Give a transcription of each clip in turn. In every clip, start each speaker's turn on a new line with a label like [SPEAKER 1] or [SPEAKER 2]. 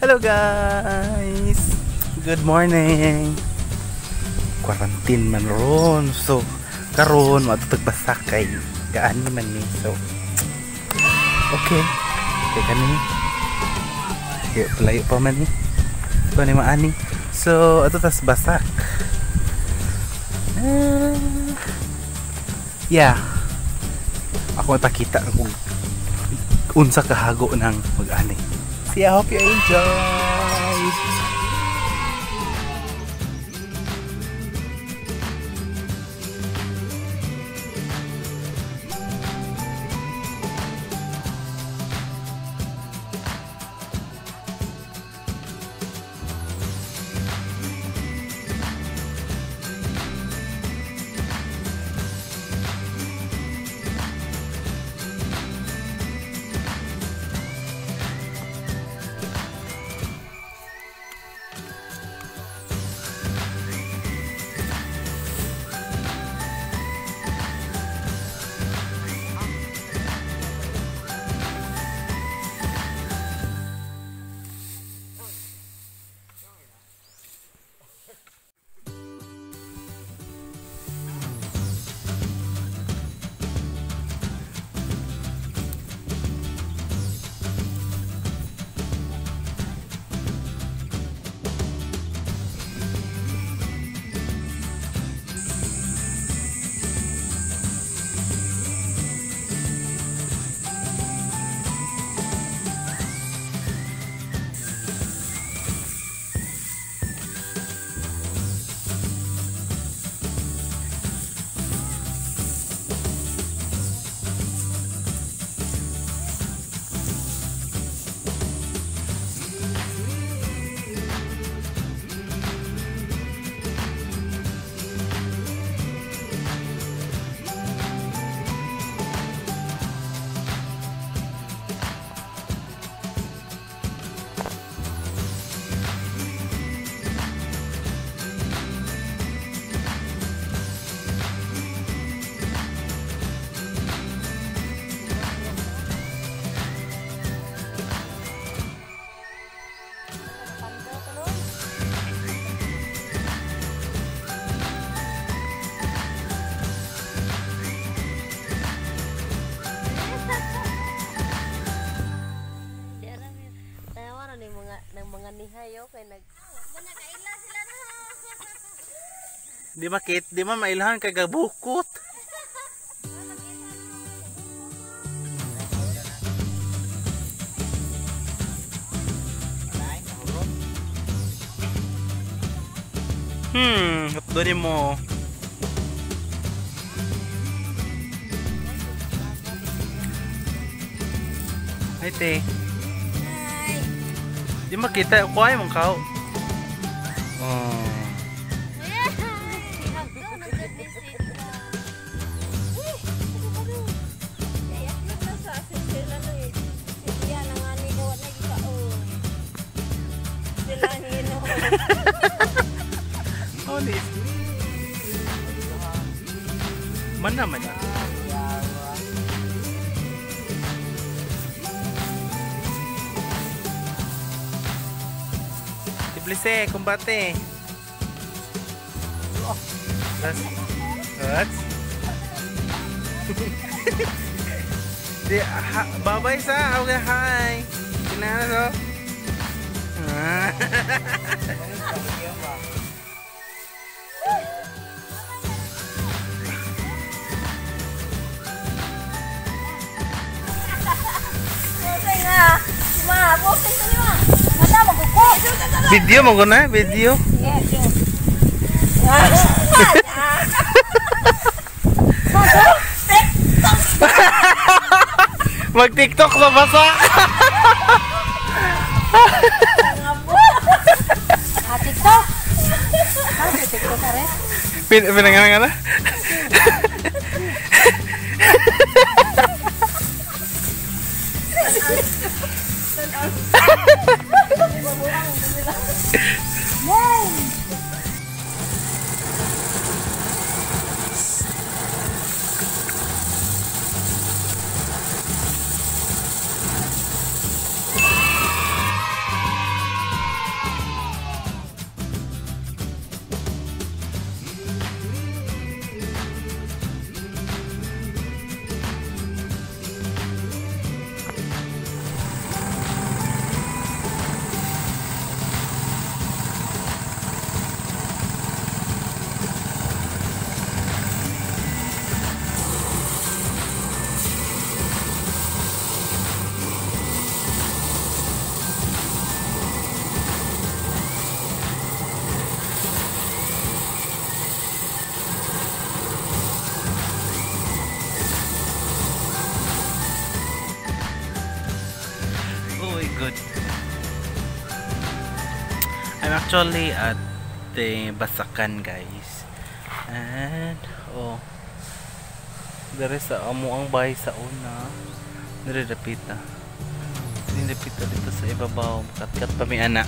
[SPEAKER 1] Hello guys! Good morning! Quarantine man ron. So, karon matutag basak kay gaani man ni. So, okay. Teka ni. Layo pa man ni. So, ni maani. So, ato tas basak. Yeah. Ako ipakita kung unsa kahago ng mag-ani. See, I hope you enjoy. Di makit, di ma mailhan kay gabukot. Hapdo mo. Hi te.
[SPEAKER 2] Hi.
[SPEAKER 1] Di makita ko ay mong kao. Oh. Mana mana. Tiblise, kumbate. What? Di, bye-bye sa. Okay, hi. Kinana so. Video mo ko na, video. Mag-TikTok sa basa.
[SPEAKER 2] TikTok. TikTok ka rin.
[SPEAKER 1] Pinangalan na? Good. I'm actually at the Basakan, guys. And oh, dere sa amo ang bahay sa una. Dere dapita. Dere dapita dito sa ibabaw. Katkat pa mi ana.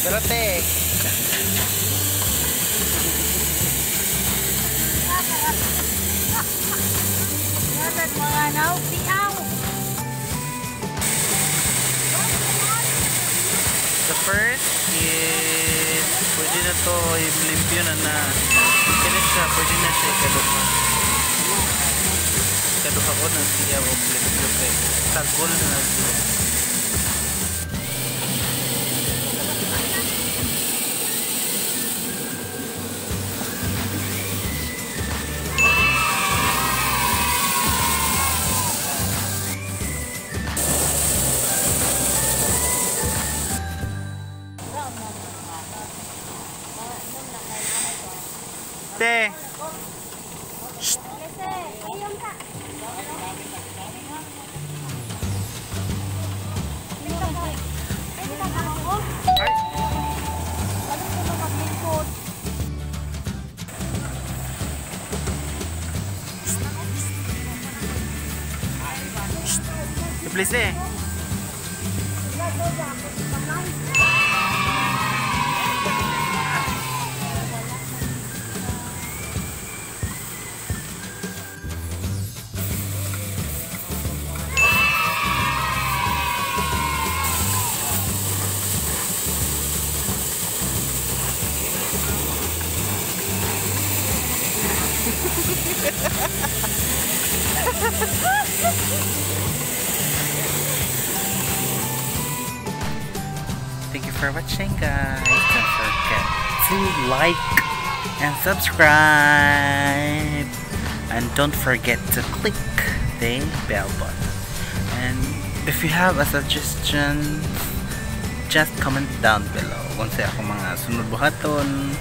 [SPEAKER 1] Espérate. The first is pwede na to limpyo na na. Kaya siya, pwede na siya ikaduha. Ikaduha ko na siya o limpyo kay tagol na siya. Te. Ay. Please eh. Thank you for watching, guys. Don't forget to like and subscribe, and don't forget to click the bell button. And if you have a suggestion, just comment down below kung sa akong mga sunod buhaton.